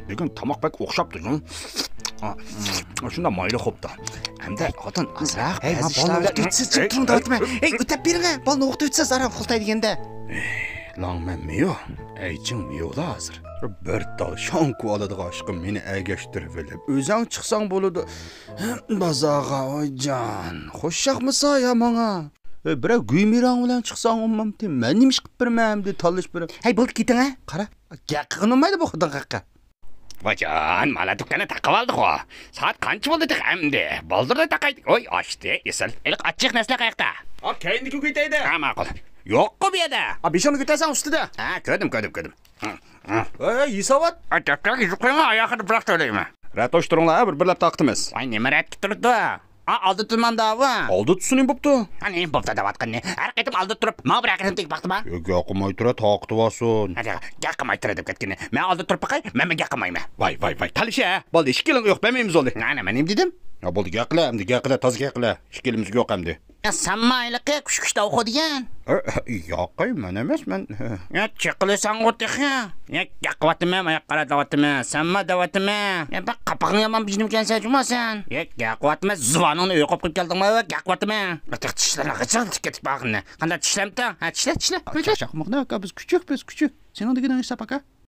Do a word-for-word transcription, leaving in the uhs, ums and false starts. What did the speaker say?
بۈگۈن تاماق بەك ئوخشاپتۇ، جۇم. شۇنداق مايلى خوپتا. ئەمدى خوتۇن ئازراق ھەي، بەزى ئىشلار بىلەن ئۆتسىز جىق تۇرۇڭ دەۋاتىمەن. ھەي، ئۆتەپ بېرىڭە، بالىنى ئوقۇتۇۋېتىسىز ئاران قۇلتاي دېگەندە. لاڭ مەن مىيو، ئەيچىڭ مىيولا ھازىر. بىر تال شاڭكۇ ئالىدىغان ئىشقا مېنى ئەگەشتۈرۈۋېلىپ، ئۆزەڭ چىقساڭ بولىدۇ. بازارغا، ۋايجان، خوشياقمىسا يا ماڭا. بىرەر گۈيمىراڭ بىلەن چىقساڭ ئومامتى، مەن نېمە ئىش قىلىپ بېرىمەن ئەمدى تاللىشىپ بېرىپ. ھەي، بولدى، كېتىڭە. قارا، گەپ قىلغىنى بولمايدۇ بۇ خوتۇن قاقا. ۋاجان، مانا دۇكاننى تاقىۋالدىغۇ. سائەت قانچە بولدى تېخى ئەمدى؟ بالدۇرلا تاقايلى. ۋاي، ئاشتى، ئېسىل. ھېلىقى ئاچچىق نەرسىلەر قاياقتا؟ ھا، كەينىدىكى كېتەيدە. ھا، ماقۇل. يوققۇ بۇ يەردە. ھا، بېشىڭنى كۆتەرسەڭ ئۈستىدە. ھا، كۆردۈم، كۆردۈم، كۆردۈم. ھە، ھە. ھېي، ھېسابات. ھا، دەپتەرگە يېزىپ قويۇڭ، ئاياغىدا بىراق تۆلەيمەن. رەت ئوشتۇرۇڭلار، بىر بىرلەپ تارقىتىمىز. ۋاي، نېمە رەتكە تۇرىدۇ؟ ئا، ئالدىتىمەن داۋا. ئالدىتسۇن نېمە بوپتۇ؟ ھە، نېمە بوپتۇ دەۋاتقىنى؟ ھەر قېتىم ئالدىتىپ تۇرۇپ، ماڭا بىر ھەرىكەتنى تېگىپ باقتىما؟ يا، گەپ قىلماي تۇرە، تارقىتىۋالسۇن. ھە، گەپ قىلماي تۇرە دەپ كەتكىنى. مەن ئالدىتىپ تۇرۇپ باقاي، مەنمۇ گەپ قىلمايمەن. ۋاي، ۋاي، ۋاي، تالىشە. بولدى، ئىككىلىڭ يوق، بەرمەيمىز ئولدى. ھە، نېمە، نېمە دېدىم؟ يا، بولدى، گەپ قىلە، ئەمدى گەپ قىلە، تازا گەپ قىلە. ئىككىلىمىزگە يوق ئەمدى. يا، سەنمۇ ھېلىقى كۈچ كۈچ داۋخۇ دېگەن. ئە، ياقەي، مەن ئەمەس، مەن. يا، چېقىلىساڭغۇ تېخى. يا، گەپ قىلىۋاتىمەن، ماياق قارا دەۋاتىمەن، سەنمۇ دەۋاتىمەن. يا، بەك قاپىقىڭ يامان بىژنىمىكەنسەن جۇما سەن. يا، گەپ قىلىۋاتىمەن، زۇۋانىڭنى ئۆي قوپقۇپ كەلدىڭمۇ، يا، گەپ قىلىۋاتىمەن. بىر تېخى چىشلىرىڭ غىچىرلىتىپ كېتىپ بارغىنى. قانداق چىشلەمتىڭ؟ ھە، چىشلە، چىشلە. چاقماقنى ئاكا، بىز كۈچۈك، بىز كۈچۈك. سېنىڭ دېگىنىڭ ھېساب ئاكا.